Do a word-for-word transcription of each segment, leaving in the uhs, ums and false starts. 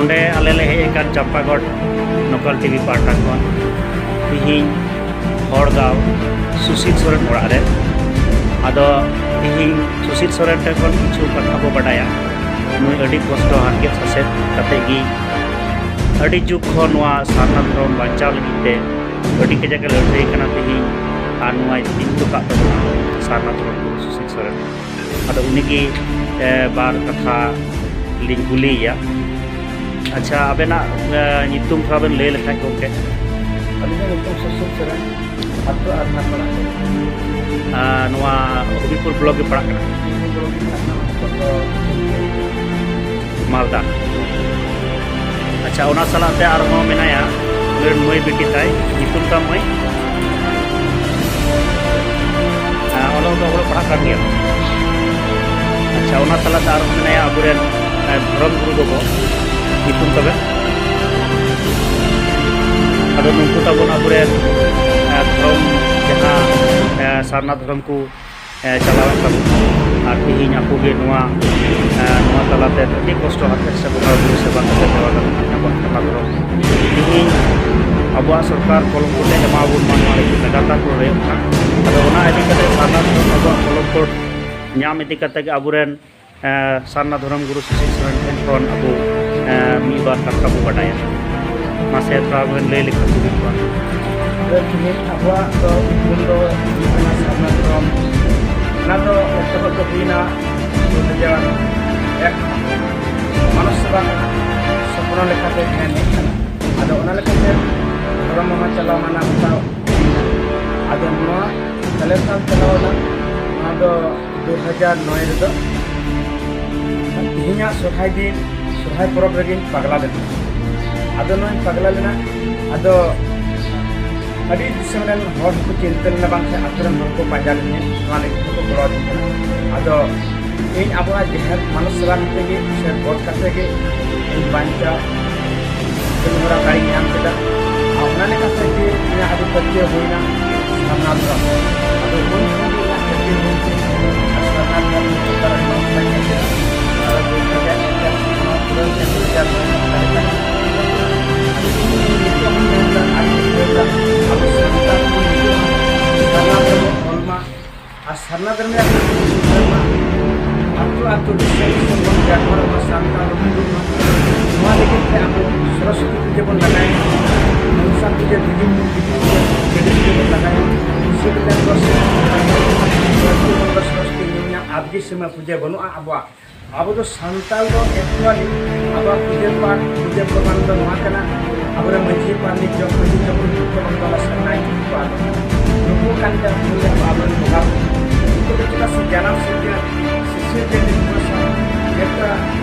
ᱱᱚᱰᱮ ᱟᱞᱮ ᱞᱮ ᱦᱮᱡ ᱟᱠᱟᱱ ᱪᱟᱢᱯᱟᱜᱚᱲ ᱱᱚᱠᱟᱞ ᱴᱤᱵᱷᱤ ᱯᱟᱦᱴᱟ ᱠᱷᱚᱱ᱾ ᱛᱤᱦᱤᱧ ᱦᱚᱲᱜᱟᱶ ᱥᱩᱥᱤᱞ ᱥᱚᱨᱮᱱ ᱚᱲᱟᱜ ᱨᱮ᱾ ᱟᱫᱚ ᱛᱤᱦᱤᱧ ᱥᱩᱥᱤᱞ ᱥᱚᱨᱮᱱ ᱴᱷᱮᱱ ᱠᱷᱚᱱ ᱠᱤᱪᱷᱩ ᱠᱟᱛᱷᱟ ᱵᱚ ᱵᱟᱰᱟᱭᱟ᱾ ᱱᱩᱭ ᱟᱹᱰᱤ ᱠᱚᱥᱴᱚ ᱦᱟᱨᱠᱮᱛ ᱥᱟᱥᱮᱛ ᱠᱟᱛᱮ ᱜᱮ ᱟᱹᱰᱤ ᱡᱩᱜᱽ ᱠᱷᱚᱱ ᱱᱚᱣᱟ ᱥᱟᱨᱱᱟ ᱫᱷᱚᱨᱚᱢ ᱵᱟᱧᱪᱟᱣ ᱞᱟᱹᱜᱤᱫ ᱛᱮ ᱟᱹᱰᱤ ᱠᱟᱡᱟᱠ ᱮ ᱞᱟᱹᱲᱦᱟᱹᱭ ᱠᱟᱱᱟ ᱛᱤᱦᱤᱧ, ᱟᱨ ᱱᱚᱣᱟᱭ ᱛᱤᱸᱜᱩ ᱟᱠᱟᱫ ᱛᱟᱵᱚᱱᱟ ᱥᱟᱨᱱᱟ ᱫᱷᱚᱨᱚᱢ ᱜᱩᱨᱩ ᱥᱩᱥᱤᱞ ᱥᱚᱨᱮᱱ᱾ ᱟᱫᱚ ᱩᱱᱤᱜᱮ, ᱮ, ᱵᱟᱨ ᱠᱟᱛᱷᱟ ᱞᱤᱧ ᱠᱩᱞᱤᱭᱮᱭᱟ᱾ ᱟᱪᱪᱷᱟ, ᱟᱵᱮᱱᱟᱜ, ᱮ, ᱧᱩᱛᱩᱢ ᱛᱷᱚᱲᱟ ᱵᱮᱱ ᱞᱟᱹᱭ ᱞᱮᱠᱷᱟᱡ ᱜᱚᱢᱠᱮ᱾ ᱟᱹᱞᱤᱧᱟᱜ ᱧᱩᱛᱩᱢ ᱥᱩᱥᱤᱞ ᱥᱚᱨᱮᱱ, ᱟᱹᱛᱩ ᱟᱨ ᱱᱟᱯᱟᱲᱟ᱾ ᱟᱨ ᱱᱚᱣᱟ ᱦᱚᱵᱤᱯᱩᱨ ᱵᱞᱚᱠ ᱜᱮ ᱯᱟᱲᱟᱜ ᱠᱟᱱᱟ? ᱦᱚᱵᱤᱯᱩᱨ ᱵᱞᱚᱠ ᱜᱮ ᱯᱟᱲᱟᱜ ᱠᱟᱱᱟ, ᱱᱤᱛᱚᱜ ᱫᱚ ᱢᱟᱞᱫᱟ᱾ ᱟᱪᱪᱷᱟ, ᱚᱱᱟ ᱥᱟᱞᱟᱜ ᱛᱮ ᱟᱨᱦᱚᱸ ᱢᱮᱱᱟᱭᱟ ᱟᱵᱚᱨᱮᱱ ᱢᱟᱹᱭ ᱵᱤᱴᱤ ᱛᱟᱭ, ᱧᱩᱛᱩᱢ ᱛᱟᱢ ᱢᱟᱹᱭ? ᱦᱮᱸ, ᱚᱞᱚᱜ ᱫᱚ ᱚᱞᱚᱜ ᱯᱟᱲᱦᱟᱜ ᱠᱟᱱ ᱜᱮᱭᱟ᱾ ᱟᱪᱪᱷᱟ, ᱚᱱᱟ ᱥᱟᱞᱟᱜ ᱛᱮ ᱟᱨᱦᱚᱸ ᱢᱮᱱᱟᱭᱟ ᱟᱵᱚᱨᱮᱱ, ᱮ, ᱫᱷᱚᱨᱚᱢ ᱜᱩᱨᱩ ᱵᱟᱵᱟ, ᱧᱩᱛᱩᱢ ᱛᱟᱵᱮᱱ? ᱟᱫᱚ ᱱᱩᱠᱩ ᱛᱟᱵᱚᱱ ᱟᱵᱚᱨᱮᱱ, ᱮ, ᱫᱷᱚᱨᱚᱢ ᱡᱟᱦᱟᱸ, ᱮ, ᱥᱟᱨᱱᱟ ᱫᱷᱚᱨᱚᱢ ᱠᱚ ᱮ, ᱪᱟᱞᱟᱣᱮᱫ ᱛᱟᱵᱚᱱᱟ᱾ ᱟᱨ ᱛᱮᱦᱮᱧ ᱟᱠᱚ ᱜᱮ ᱱᱚᱣᱟ, ᱮ, ᱱᱚᱣᱟ ᱛᱟᱞᱟᱛᱮ ᱟᱹᱰᱤ ᱠᱚᱥᱴᱚ ᱦᱟᱨᱠᱮᱛ ᱥᱮ ᱵᱚᱸᱜᱟ ᱵᱩᱨᱩ ᱥᱮᱵᱟ ᱠᱟᱛᱮ ᱫᱮᱣᱟ ᱠᱟᱛᱮ ᱟᱵᱚᱣᱟᱜ ᱥᱟᱨᱱᱟ ᱫᱷᱚᱨᱚᱢ ᱛᱮᱦᱮᱧ ᱟᱵᱚᱣᱟᱜ ᱥᱚᱨᱠᱟᱨ ᱠᱚᱞᱚᱢ ᱠᱚᱛᱮ ᱮᱢᱟ ᱵᱚᱱ ᱢᱟ, ᱱᱚᱣᱟ ᱞᱟᱹᱜᱤᱫ ᱞᱟᱜᱟᱛᱟᱨ ᱠᱚ ᱞᱟᱹᱭᱚᱜ ᱠᱟᱱᱟ᱾ ᱟᱫᱚ ᱚᱱᱟ ᱤᱫᱤ ᱠᱟᱛᱮ ᱥᱟᱨᱱᱟ ᱫᱷᱚᱨᱚᱢ ᱟᱵᱚᱣᱟᱜ ᱠᱚᱞᱚᱢ ᱠᱳᱰ ᱧᱟᱢ ᱤᱫᱤ ᱠᱟᱛᱮ ᱜᱮ ᱟᱵᱚᱨᱮᱱ ᱮ, ᱥᱟᱨᱱᱟ ᱫᱷᱚᱨᱚᱢ ᱜᱩᱨᱩ ᱥᱩᱥᱤᱞ ᱥᱚᱨᱮᱱ ᱴᱷᱮᱱ ᱠᱷᱚᱱ ᱟᱵᱚ, ᱮ, ᱢᱤᱫ ᱵᱟᱨ ᱠᱟᱛᱷᱟ ᱵᱚ ᱵᱟᱰᱟᱭᱟ᱾ ᱢᱟᱥᱮ ᱛᱷᱚᱲᱟ ᱵᱮᱱ ᱞᱟᱹᱭ ᱞᱮᱠᱷᱟᱱ ᱵᱩᱜᱤ ᱠᱚᱜᱼᱟ᱾ ᱟᱫᱚ ᱛᱮᱦᱮᱧ ᱟᱵᱚᱣᱟᱜ ᱫᱚ ᱩᱯᱨᱩᱢ ᱫᱚ ᱦᱩᱭᱩᱜ ᱠᱟᱱᱟ ᱥᱟᱨᱱᱟ ᱫᱷᱚᱨᱚᱢ᱾ ᱚᱱᱟ ᱫᱚ ᱮᱛᱚᱦᱚᱵ ᱫᱚ ᱦᱩᱭᱱᱟ ᱫᱩ ᱦᱟᱡᱟᱨ ᱮᱠ ᱠᱷᱚᱱ᱾ ᱢᱟᱱᱚᱥ ᱥᱮᱵᱟ ᱨᱮᱱᱟᱜ ᱥᱚᱯᱱᱚ ᱞᱮᱠᱟᱛᱮ ᱫᱷᱮᱭᱟᱱ ᱦᱮᱡ ᱠᱟᱱᱟ᱾ ᱟᱫᱚ ᱚᱱᱟ ᱞᱮᱠᱟᱛᱮ ᱫᱷᱚᱨᱚᱢ ᱢᱟᱦᱟ ᱪᱟᱞᱟᱣ ᱢᱟᱱᱟᱣ ᱵᱟᱛᱟᱣ ᱦᱩᱭᱱᱟ᱾ ᱟᱫᱚ ᱱᱚᱣᱟ ᱛᱟᱞᱮ ᱥᱟᱞ ᱪᱟᱞᱟᱣ ᱮᱱᱟ, ᱱᱚᱣᱟ ᱫᱚ ᱫᱩ ᱦᱟᱡᱟᱨ ᱱᱚᱭ ᱨᱮᱫᱚ ᱛᱮᱦᱮᱧᱟᱜ ᱥᱚᱨᱦᱟᱭ ᱫᱤᱱ, ᱥᱚᱨᱦᱟᱭ ᱯᱚᱨᱚᱵᱽ ᱨᱮᱜᱮᱧ ᱯᱟᱜᱽᱞᱟ ᱞᱮᱱᱟ᱾ ᱟᱫᱚ ᱱᱚᱣᱟᱧ ᱯᱟᱜᱽᱞᱟ ᱞᱮᱱᱟ, ᱟᱫᱚ ᱟᱹᱰᱤ ᱫᱤᱥᱚᱢ ᱨᱮᱱ ᱦᱚᱲ ᱦᱚᱸᱠᱚ ᱪᱤᱱᱛᱟᱹ ᱞᱮᱱᱟ, ᱵᱟᱝ ᱥᱮ ᱟᱛᱳ ᱨᱮᱱ ᱦᱚᱲ ᱠᱚ ᱯᱟᱸᱡᱟ ᱞᱤᱫᱤᱧᱟ, ᱱᱚᱣᱟ ᱞᱟᱹᱜᱤᱫ ᱛᱮᱠᱚ ᱜᱚᱲᱚ ᱟᱹᱫᱤᱧ ᱠᱟᱱᱟ᱾ ᱟᱫᱚ ᱤᱧ ᱟᱵᱚᱣᱟᱜ ᱡᱟᱦᱮᱨ ᱢᱟᱱᱚᱥ ᱥᱮᱵᱟ ᱠᱟᱛᱮ ᱜᱮ ᱥᱮ ᱜᱚᱰ ᱠᱟᱛᱮ ᱜᱮ ᱤᱧ ᱵᱟᱧᱪᱟᱣ ᱠᱟᱹᱢᱤ ᱦᱚᱨᱟ ᱫᱟᱲᱮᱧ ᱧᱟᱢ ᱠᱮᱫᱟ᱾ ᱟᱨ ᱚᱱᱟ ᱞᱮᱠᱟᱛᱮ ᱡᱮ ᱤᱧᱟᱹᱜ ᱟᱹᱰᱤ ᱯᱟᱹᱛᱭᱟᱹᱣ ᱦᱩᱭᱱᱟ ᱥᱟᱨᱱᱟ ᱫᱷᱚᱨᱚᱢ᱾ ᱟᱫᱚ ᱩᱱ ᱠᱷᱚᱱ ᱜᱮ ᱤᱧᱟᱹᱜ ᱯᱟᱹᱛᱭᱟᱹᱣ ᱦᱩᱭ ᱠᱮᱫᱟ ᱟᱨ ᱥᱟᱨᱱᱟ ᱫᱷᱚᱨᱚᱢ ᱪᱮᱛᱟᱱ ᱨᱮ ᱱᱚᱣᱟ ᱠᱚᱧ ᱦᱮᱡ ᱠᱮᱫᱟ᱾ ᱟᱫᱚ ᱫᱩ ᱦᱟᱡᱟᱨ ᱮᱠ ᱱᱚᱣᱟ ᱯᱩᱨᱟᱹ ᱥᱮ ᱫᱩ ᱦᱟᱡᱟᱨ ᱱᱚᱭ ᱟᱹᱛᱩ ᱫᱤᱥᱚᱢ ᱫᱤᱥᱚᱢ ᱵᱚᱱ ᱡᱟᱨᱯᱟ ᱢᱟ, ᱥᱟᱱᱛᱟᱲ ᱵᱚᱱ ᱩᱰᱩᱠ ᱢᱟ᱾ ᱱᱚᱣᱟ ᱞᱟᱹᱜᱤᱫ ᱛᱮ ᱟᱵᱚ ᱥᱚᱨᱚᱥᱚᱛᱤ ᱯᱩᱡᱟᱹ ᱵᱚᱱ ᱞᱟᱜᱟᱭᱟ, ᱢᱚᱱᱥᱟ ᱯᱩᱡᱟᱹ, ᱵᱤᱫᱩ ᱯᱩᱡᱟᱹ, ᱜᱟᱹᱰᱤ ᱯᱩᱡᱟᱹ ᱵᱚᱱ ᱞᱟᱜᱟᱭᱟ᱾ ᱥᱤᱵ ᱪᱟᱸᱫᱚ ᱥᱚᱨᱚᱥᱚᱛᱤ ᱧᱩᱢ ᱧᱟᱢ ᱟᱵᱜᱮ ᱥᱤᱢᱟᱹ ᱯᱩᱡᱟᱹ ᱵᱟᱹᱱᱩᱜᱼᱟ ᱟᱵᱚᱣᱟᱜ᱾ ᱟᱵᱚ ᱫᱚ ᱥᱟᱱᱛᱟᱲ ᱫᱚ actually ᱟᱵᱚᱣᱟᱜ ᱯᱩᱡᱟᱹ ᱯᱟᱴ, ᱯᱩᱡᱟᱹ ᱯᱨᱚᱢᱟᱱ ᱫᱚ ᱱᱚᱣᱟ ᱠᱟᱱᱟ, ᱟᱵᱚᱨᱮᱱ ᱢᱟᱹᱡᱷᱤ ᱯᱟᱨᱟᱱᱤᱠ, ᱡᱚᱜᱽ ᱢᱟᱹᱡᱷᱤ, ᱡᱚᱜᱽ ᱢᱟᱹᱡᱷᱤ, ᱵᱩᱨᱩ ᱵᱟᱵᱟ ᱛᱟᱞᱟ ᱥᱮᱨᱱᱟᱭ ᱠᱚ ᱟᱫᱚ ᱱᱩᱠᱩ ᱠᱟᱱ ᱜᱮᱭᱟ ᱠᱚ ᱟᱵᱚᱨᱮᱱ ᱵᱚᱸᱜᱟ ᱵᱩᱨᱩ᱾ ᱱᱩᱠᱩ ᱫᱚ ᱪᱮᱫᱟᱜ ᱥᱮ ᱡᱟᱱᱟᱢ ᱥᱤᱨᱡᱟᱹ ᱥᱤᱥᱤᱨ ᱡᱟᱹᱛᱤ ᱱᱩᱠᱩ ᱥᱟᱶ ᱡᱮᱴᱟ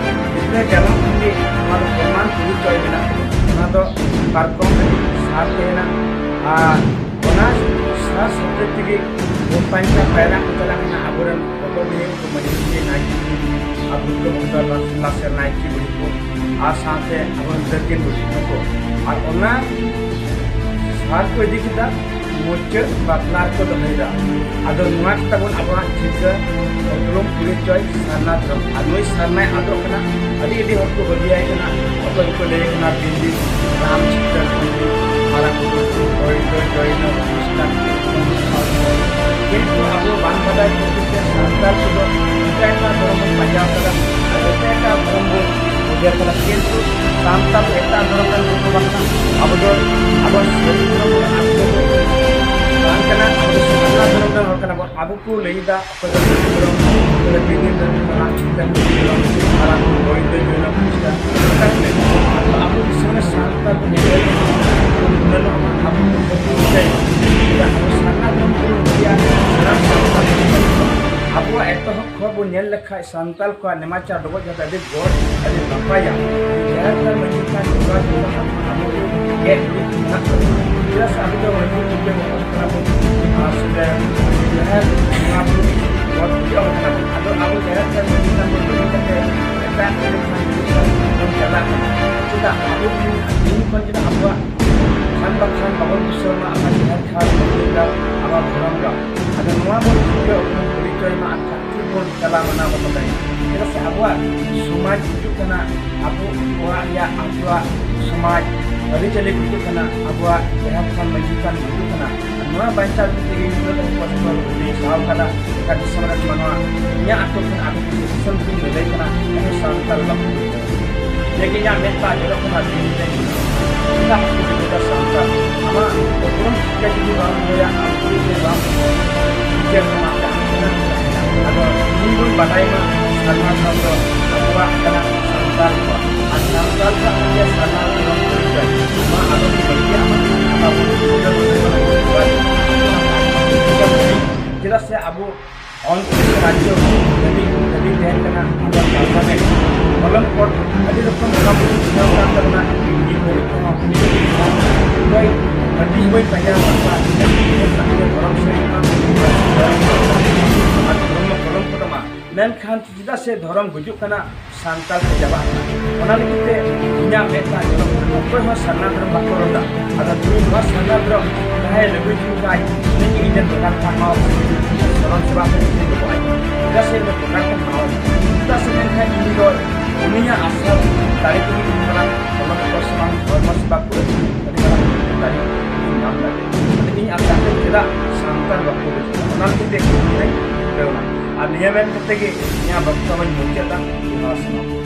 ᱜᱤᱫᱽᱨᱟᱹ ᱡᱟᱱᱟᱢ ᱠᱷᱚᱱ ᱜᱮ ᱱᱚᱣᱟ ᱫᱚ ᱯᱨᱚᱢᱟᱱ ᱯᱚᱨᱤᱪᱚᱭ ᱢᱮᱱᱟᱜ ᱛᱟᱵᱚᱱᱟ᱾ ᱚᱱᱟ ᱫᱚ ᱯᱟᱨᱠᱚᱢ ᱨᱮ ᱥᱟᱨ ᱛᱟᱦᱮᱱᱟ ᱟᱨ ᱚᱱᱟ ᱥᱟᱨ ᱥᱚᱵᱽᱫᱚ ᱛᱮᱜᱮ ᱵᱚᱱ ᱯᱟᱧᱪᱟ ᱯᱟᱭᱨᱟ ᱠᱚ ᱪᱟᱞᱟᱜ ᱠᱟᱱᱟ ᱟᱵᱚᱨᱮᱱ ᱵᱚᱠᱚ ᱵᱤᱦᱤ ᱠᱚ, ᱢᱟᱹᱡᱷᱤ ᱵᱩᱰᱷᱤ, ᱱᱟᱭᱠᱮ ᱵᱩᱰᱷᱤ, ᱟᱨ ᱵᱩᱨᱩ ᱵᱚᱸᱜᱟ ᱞᱟᱥᱮᱨ ᱱᱟᱭᱠᱮ ᱵᱩᱰᱷᱤ ᱠᱚ, ᱟᱨ ᱥᱟᱶᱛᱮ ᱟᱵᱚᱨᱮᱱ ᱫᱟᱹᱠᱤᱱ ᱵᱩᱰᱷᱤ ᱠᱚ᱾ ᱟᱨ ᱚᱱᱟ ᱥᱟᱨ ᱠᱚ ᱤᱫᱤ ᱠᱮᱫᱟ, ᱢᱩᱪᱟᱹᱫ ᱵᱟᱯᱞᱟ ᱨᱮᱠᱚ ᱫᱚᱦᱚᱭᱮᱫᱟ᱾ ᱟᱫᱚ ᱱᱚᱣᱟ ᱜᱮ ᱛᱟᱵᱚᱱ ᱟᱵᱚᱣᱟᱜ ᱴᱷᱤᱠᱟᱹ, ᱩᱯᱨᱩᱢ, ᱯᱚᱨᱤᱪᱚᱭ, ᱥᱟᱨᱱᱟ ᱫᱷᱚᱨᱚᱢ᱾ ᱟᱨ ᱱᱩᱭ ᱥᱟᱨᱱᱟᱭ ᱟᱫᱚᱜ ᱠᱟᱱᱟ, ᱟᱹᱰᱤ ᱟᱹᱰᱤ ᱦᱚᱲ ᱠᱚ ᱵᱟᱹᱜᱤᱭᱟᱭ ᱠᱟᱱᱟ᱾ ᱚᱠᱚᱭ ᱠᱚ ᱞᱟᱹᱭ ᱠᱟᱱᱟ ᱵᱤᱱᱫᱤ, ᱨᱟᱢ, ᱪᱤᱛᱟᱹᱨ, ᱵᱤᱱᱫᱤ, ᱢᱟᱨᱟᱝ ᱵᱩᱨᱩ, ᱦᱚᱨᱤ ᱫᱚ ᱡᱚᱭᱱᱚ, ᱠᱷᱨᱤᱥᱴᱟᱱ, ᱠᱤᱱᱛᱩ ᱟᱵᱚ ᱵᱟᱝ ᱵᱟᱰᱟᱭ ᱠᱷᱟᱹᱛᱤᱨ ᱛᱮ ᱥᱟᱱᱛᱟᱲ ᱠᱚᱫᱚ ᱮᱴᱟᱜ ᱮᱴᱟᱜ ᱫᱷᱚᱨᱚᱢ ᱵᱚᱱ ᱯᱟᱸᱡᱟᱣ ᱠᱟᱫᱟ ᱟᱨ ᱮᱴᱟᱜ ᱮᱴᱟᱜ ᱫᱷᱚᱨᱚᱢ ᱵᱚᱱ ᱯᱩᱡᱟᱹ ᱠᱟᱫᱟ᱾ ᱠᱤᱱᱛᱩ ᱥᱟᱱᱛᱟᱲ ᱫᱚ ᱮᱴᱟᱜ ᱫᱷᱚᱨᱚᱢ ᱨᱮᱱ ᱦᱚᱲ ᱫᱚ ᱵᱟᱝ ᱠᱟᱱᱟ᱾ ᱟᱵᱚ ᱫᱚ ᱟᱵᱚ ᱥᱟᱹᱨᱤ ᱫᱷᱚᱨᱚᱢ ᱨᱮᱱ ᱟᱵᱚ ᱫᱚ ᱵᱟᱝ ᱠᱟᱱᱟ, ᱟᱵᱚ ᱫᱚ ᱥᱟᱨᱱᱟ ᱫᱷᱚᱨᱚᱢ ᱨᱮᱱ ᱦᱚᱲ ᱠᱟᱱᱟ ᱵᱚᱱ᱾ ᱟᱵᱚ ᱠᱚ ᱞᱟᱹᱭ ᱮᱫᱟ ᱚᱠᱚᱭ ᱫᱚ ᱥᱟᱹᱨᱤ ᱫᱷᱚᱨᱚᱢ, ᱚᱠᱚᱭ ᱫᱚ ᱵᱤᱫᱤᱱ ᱫᱷᱚᱨᱚᱢ ᱠᱟᱱᱟ, ᱪᱤᱠᱟᱹ ᱫᱷᱚᱨᱚᱢ, ᱟᱨ ᱟᱵᱚ ᱵᱳᱭᱫᱷᱚ, ᱡᱚᱭᱱᱚ, ᱠᱷᱨᱤᱥᱴᱟᱱ, ᱚᱱᱠᱟ ᱠᱚ ᱞᱟᱹᱭ ᱮᱫᱟ᱾ ᱟᱫᱚ ᱟᱵᱚ ᱫᱤᱥᱚᱢ ᱨᱮ ᱥᱟᱱᱛᱟᱲ ᱫᱚ ᱧᱮᱞ ᱟᱵᱚ ᱫᱚ ᱪᱮᱫᱟᱜ ᱟᱵᱚ ᱥᱟᱨᱱᱟ ᱫᱷᱚᱨᱚᱢ ᱵᱚᱱ ᱞᱟᱹᱭᱟ, ᱥᱟᱱᱟᱢ ᱥᱟᱱᱛᱟᱲ ᱫᱚ ᱟᱵᱚᱣᱟᱜ ᱮᱛᱚᱦᱚᱵ ᱠᱷᱚᱱ ᱵᱚᱱ ᱧᱮᱞ ᱞᱮᱠᱷᱟᱱ ᱥᱟᱱᱛᱟᱲ ᱠᱚᱣᱟᱜ ᱱᱮᱢᱟᱪᱟᱨ ᱰᱚᱵᱚᱜ ᱡᱟᱦᱟᱸ ᱫᱚ ᱟᱹᱰᱤ ᱜᱚᱨ, ᱟᱹᱰᱤ ᱱᱟᱯᱟᱭᱟ᱾ ᱡᱟᱦᱮᱨ ᱛᱷᱟᱱ ᱢᱟᱹᱡᱷᱤ ᱛᱷᱟᱱ ᱡᱚᱜᱟᱣ ᱡᱚᱛᱚᱱ ᱟᱵᱚ ᱜᱮ ᱜᱮᱡ ᱜᱩᱨᱤᱡ ᱢᱮᱱᱟᱜ ᱛᱟᱵᱚᱱᱟ᱾ ᱪᱮᱫᱟᱜ ᱥᱮ ᱟᱵᱚ ᱫᱚ ᱢᱟᱹᱡᱷᱤ ᱵᱩᱡᱷᱟᱹᱣ ᱦᱚᱲ ᱠᱟᱱᱟ ᱵᱚᱱ, ᱟᱨ ᱥᱮ ᱡᱟᱦᱮᱨ ᱵᱚᱸᱜᱟ ᱵᱩᱨᱩ ᱜᱚᱴ ᱯᱩᱡᱟᱹ ᱦᱚᱲ ᱠᱟᱱᱟ ᱵᱚᱱ᱾ ᱟᱫᱚ ᱟᱵᱚ ᱡᱟᱦᱮᱨ ᱛᱷᱟᱱ ᱢᱟᱹᱡᱷᱤ ᱛᱷᱟᱱ ᱵᱚᱱ ᱵᱟᱹᱜᱤ ᱠᱟᱛᱮ ᱮᱴᱟᱜ ᱠᱚᱨᱮ ᱠᱷᱚᱱ ᱵᱚᱱ ᱪᱟᱞᱟᱜ ᱠᱟᱱᱟ᱾ ᱪᱮᱫᱟᱜ ᱟᱵᱚ ᱫᱤᱱ ᱠᱷᱚᱱ ᱡᱩᱫᱤ ᱟᱵᱚᱣᱟᱜ ᱛᱷᱟᱱ ᱵᱟᱠᱷᱟᱱ ᱵᱟᱵᱚᱱ ᱵᱤᱥᱚᱨᱢᱟ, ᱟᱵᱚᱣᱟᱜ ᱡᱟᱦᱮᱨ ᱛᱷᱟᱱ ᱵᱟᱵᱚᱱ ᱵᱮᱱᱟᱣ, ᱟᱵᱚᱣᱟᱜ ᱫᱷᱚᱨᱚᱢ ᱜᱟᱲ᱾ ᱟᱫᱚ ᱱᱚᱣᱟ ᱵᱚᱱ ᱴᱷᱤᱠᱟᱹ ᱯᱚᱨᱤᱪᱚᱭ ᱢᱟ ᱟᱨ ᱠᱷᱟᱹᱛᱤᱨ ᱵᱚᱱ ᱪᱟᱞᱟᱣ ᱢᱟᱱᱟᱣ ᱵᱟᱛᱟᱣ ᱫᱟᱲᱮᱭᱟᱜᱼᱟ᱾ ᱪᱮᱫᱟᱜ ᱥᱮ ᱟᱵᱚᱣᱟᱜ ᱥᱚᱢᱟᱡᱽ ᱦᱤᱡᱩᱜ ᱠᱟᱱᱟ, ᱟᱵᱚ ᱚᱲᱟᱜ ᱨᱮᱭᱟᱜ ᱟᱵᱚᱣᱟᱜ ᱥᱚᱢᱟᱡᱽ ᱟᱹᱨᱤᱪᱟᱹᱞᱤ ᱦᱤᱡᱩᱜ ᱠᱟᱱᱟ, ᱟᱵᱚᱣᱟᱜ ᱡᱟᱦᱮᱨ ᱛᱷᱟᱱ ᱢᱟᱹᱡᱷᱤ ᱛᱷᱟᱱ ᱦᱤᱡᱩᱜ ᱠᱟᱱᱟ᱾ ᱟᱨ ᱱᱚᱣᱟ ᱵᱟᱧᱪᱟᱣ ᱞᱟᱹᱜᱤᱫ ᱛᱮᱜᱮ ᱱᱤᱛᱚᱜ ᱫᱚ ᱠᱚᱥᱴᱚ ᱵᱩᱡᱷᱟᱹᱣ ᱥᱟᱦᱟᱣ ᱠᱟᱫᱟ᱾ ᱮᱴᱟᱜ ᱫᱤᱥᱚᱢ ᱨᱮᱱ ᱢᱟᱱᱣᱟ ᱤᱧᱟᱹᱜ ᱟᱹᱛᱩ ᱠᱷᱚᱱ ᱟᱹᱛᱩ ᱠᱚ ᱫᱤᱥᱚᱢ ᱨᱮᱜᱮᱧ ᱞᱟᱹᱞᱟᱹᱭ ᱠᱟᱱᱟ, ᱮᱱᱦᱚᱸ ᱥᱟᱱᱛᱟᱲ ᱵᱟᱠᱚ ᱵᱩᱡᱷᱟᱹᱣᱟ᱾ ᱡᱮ ᱤᱧᱟᱹᱜ ᱢᱮᱫ ᱫᱟᱜ ᱡᱚᱨᱚᱜ ᱠᱟᱱᱟ, ᱫᱤᱱ ᱨᱮ ᱪᱮᱫᱟᱜ ᱵᱟᱠᱚ ᱵᱩᱡᱷᱟᱹᱣ ᱫᱟ ᱥᱟᱱᱛᱟᱲ? ᱟᱢᱟᱜ ᱩᱯᱨᱩᱢ ᱥᱤᱠᱷᱟ ᱡᱩᱫᱤ ᱵᱟᱢ ᱫᱚᱦᱚᱭᱟ, ᱟᱢ ᱡᱩᱫᱤ ᱵᱟᱢ ᱵᱩᱡᱷᱟᱹᱣ ᱠᱟᱱᱟ, ᱟᱫᱚ ᱤᱧ ᱵᱚᱱ ᱵᱟᱰᱟᱭ ᱢᱟ ᱥᱟᱨᱱᱟ ᱫᱷᱚᱨᱚᱢ ᱫᱚ ᱟᱵᱚᱣᱟᱜ ᱠᱟᱱᱟ, ᱥᱟᱱᱛᱟᱲ ᱠᱚᱣᱟᱜ᱾ ᱟᱨ ᱥᱟᱱᱛᱟᱲ ᱠᱚᱣᱟᱜ ᱢᱮᱱᱛᱮ ᱥᱟᱨᱱᱟ ᱫᱷᱚᱨᱚᱢ ᱯᱚᱨᱤᱪᱚᱭ ᱱᱚᱣᱟ ᱟᱞᱚ ᱵᱚᱱ ᱵᱟᱹᱜᱤᱭᱟ, ᱟᱵᱚ ᱪᱮᱫᱟᱜ ᱥᱮ ᱟᱵᱚ ᱚᱱᱛᱮ ᱨᱟᱡᱽᱡᱚ ᱫᱷᱟᱹᱵᱤᱡ ᱫᱷᱟᱹᱵᱤᱡ ᱛᱟᱦᱮᱸ ᱠᱟᱱᱟ ᱟᱵᱚᱣᱟᱜ ᱯᱟᱨᱞᱟᱢᱮᱱᱴ᱾ ᱠᱚᱞᱚᱢ ᱠᱚ ᱟᱹᱰᱤ ᱨᱚᱠᱚᱢ ᱵᱚᱸᱜᱟ ᱵᱩᱨᱩ ᱪᱤᱱᱦᱟᱹᱣ ᱠᱟᱱ ᱛᱟᱵᱚᱱᱟ, ᱱᱤᱛ ᱫᱷᱟᱹᱵᱤᱡ ᱛᱮᱦᱚᱸ ᱚᱠᱚᱭ ᱦᱟᱹᱴᱤᱧ ᱵᱟᱹᱧ ᱯᱟᱸᱡᱟ ᱟᱠᱟᱫ ᱠᱚᱣᱟ, ᱫᱷᱚᱨᱚᱢ ᱥᱟᱹᱨᱤ ᱠᱟᱱᱟ, ᱟᱨ ᱫᱷᱚᱨᱚᱢ ᱠᱚᱞᱚᱢ ᱠᱚᱫᱚ ᱢᱟ᱾ ᱢᱮᱱᱠᱷᱟᱱ ᱪᱮᱫᱟᱜ ᱥᱮ ᱫᱷᱚᱨᱚᱢ ᱜᱩᱡᱩᱜ ᱠᱟᱱᱟ, ᱥᱟᱱᱛᱟᱲ ᱠᱚ ᱪᱟᱵᱟᱜ ᱠᱟᱱᱟ᱾ ᱚᱱᱟ ᱞᱟᱹᱜᱤᱫ ᱛᱮ ᱤᱧᱟᱹᱜ ᱢᱮᱫ ᱫᱟᱜ ᱡᱚᱨᱚᱜ ᱠᱟᱱᱟ, ᱚᱠᱚᱭ ᱦᱚᱸ ᱥᱟᱨᱱᱟ ᱫᱷᱚᱨᱚᱢ ᱵᱟᱠᱚ ᱨᱚᱲ ᱮᱫᱟ᱾ ᱟᱫᱚ ᱛᱮᱦᱮᱧ ᱱᱚᱣᱟ ᱥᱟᱨᱱᱟ ᱫᱷᱚᱨᱚᱢ ᱡᱟᱦᱟᱸᱭ ᱞᱟᱹᱜᱩᱭ ᱦᱚᱪᱚ ᱠᱷᱟᱡ, ᱩᱱᱤ ᱜᱮ ᱤᱧ ᱨᱮᱱ ᱵᱚᱸᱜᱟ ᱠᱚ ᱢᱟᱱᱟᱣ ᱥᱚᱨᱚᱱ ᱥᱮᱵᱟ ᱠᱚ ᱤᱧ ᱫᱚ ᱵᱟᱭ ᱪᱮᱫᱟᱜ ᱥᱮ ᱤᱧ ᱫᱚ ᱵᱚᱸᱜᱟ ᱠᱚ ᱢᱟᱱᱟᱣ ᱪᱮᱫᱟᱜ ᱥᱮ ᱢᱮᱱᱠᱷᱟᱱ ᱤᱧ ᱫᱚ ᱩᱱᱤᱭᱟᱜ ᱟᱥᱨᱟᱫ ᱫᱟᱲᱮ ᱛᱮᱜᱮ ᱤᱧ ᱢᱟᱨᱟᱝ ᱚᱱᱟ ᱠᱚ ᱥᱟᱢᱟᱝ ᱦᱚᱲᱢᱚ ᱥᱮᱵᱟ ᱠᱚ ᱟᱹᱰᱤ ᱢᱟᱨᱟᱝ ᱫᱟᱲᱮ ᱤᱧ ᱧᱟᱢ ᱫᱟᱲᱮᱭᱟᱜᱼᱟ᱾ ᱟᱫᱚ ᱤᱧ ᱟᱥᱟ ᱠᱚ ᱪᱮᱫᱟᱜ ᱥᱟᱱᱛᱟᱲ ᱵᱟᱠᱚ ᱵᱩᱡᱷᱟᱹᱣᱟ, ᱚᱱᱟ ᱞᱟᱹᱜᱤᱫ ᱛᱮ ᱤᱧ ᱫᱚᱧ ᱪᱷᱩᱴᱟᱹᱣ ᱮᱱᱟ᱾ ᱟᱨ ᱱᱤᱭᱟᱹ ᱢᱮᱱ ᱠᱟᱛᱮ ᱜᱮ ᱤᱧᱟᱹᱜ ᱵᱚᱠᱛᱚᱵᱚᱧ ᱢᱩᱪᱟᱹᱫ ᱮᱫᱟ᱾ ᱡᱚᱦᱟᱨ ᱥᱟᱱᱟᱢ᱾